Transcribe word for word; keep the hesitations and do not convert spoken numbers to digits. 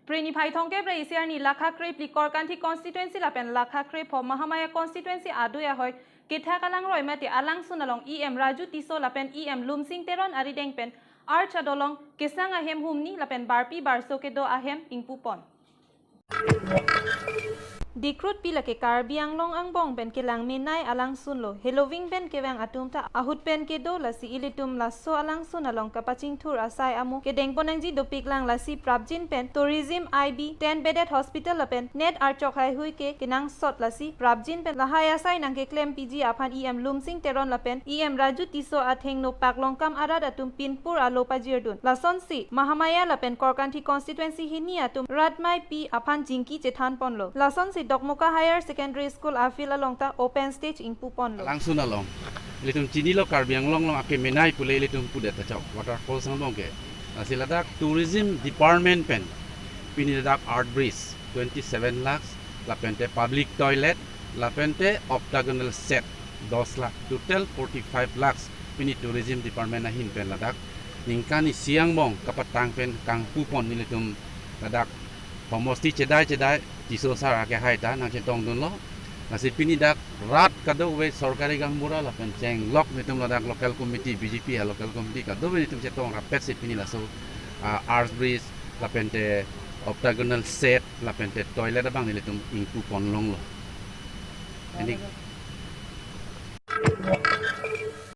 Phre niphai thomkep ra isi arni lakha krepli Korkanthi constituency lapen lakha krepho Mahamaya constituency adui ahoi kethak alangroi mate alangsun along E M Raju Tisso lapen E M Lumsing Teron arideng pen archa dolong kesang ahem humni lapen barpi barso kedo ahem ingpupon. Dikrutpi lake Karbi Anglong angbong pen kelang menai alangsunlo. Heloving pen kevang atum ta ahut pen kedo, lasi ilitum laso alangsun along kapachingthur asai amo kedengpon nangji dopiklang, lasi prapjin pen tourism, I B, ten bedded hospital lapen net archok haihui ke kenangsot, lasi prapjin pen lahai asai nangkeklem piji aphan E M Lumsing Teron lapen E M Raju Tisso athengno paklongkam arat atum pinpur alo pajirdun. Lasonsi Mahamaya lapen Korkanthi constituency hini atum rat mei pi aphan chingki chethanponlo. Lasonsi Dokmoka Higher Secondary School afield along ta open stage ingpuponlo. Langsun along ilitum chinilo, Karbi Anglong along ake menai pule ilitum pudet ta chok, waterfalls angbong ke. Lasi ladak tourism department pen pini ladak art bridge twenty seven lakhs, lapente public toilet, lapente octagonal shed dos lakh, total forty five lakhs pini tourism department ahin pen ladak ningkan isi angbong kapatang pen kangpupon nelitum ladak homosti chedai chedai Tisso sar ake hai ta nangchetongdunlo. Lasi pini dak rat kadokave sorkari gaonbura lapen chenglok nelitum ladak local committee, B J P a local committee kadokave nelitum chetong rapetsi pini laso, ah, arch bridge lapente octagonal shed lapente toilet abang nelitum ingpupon longlo. Ini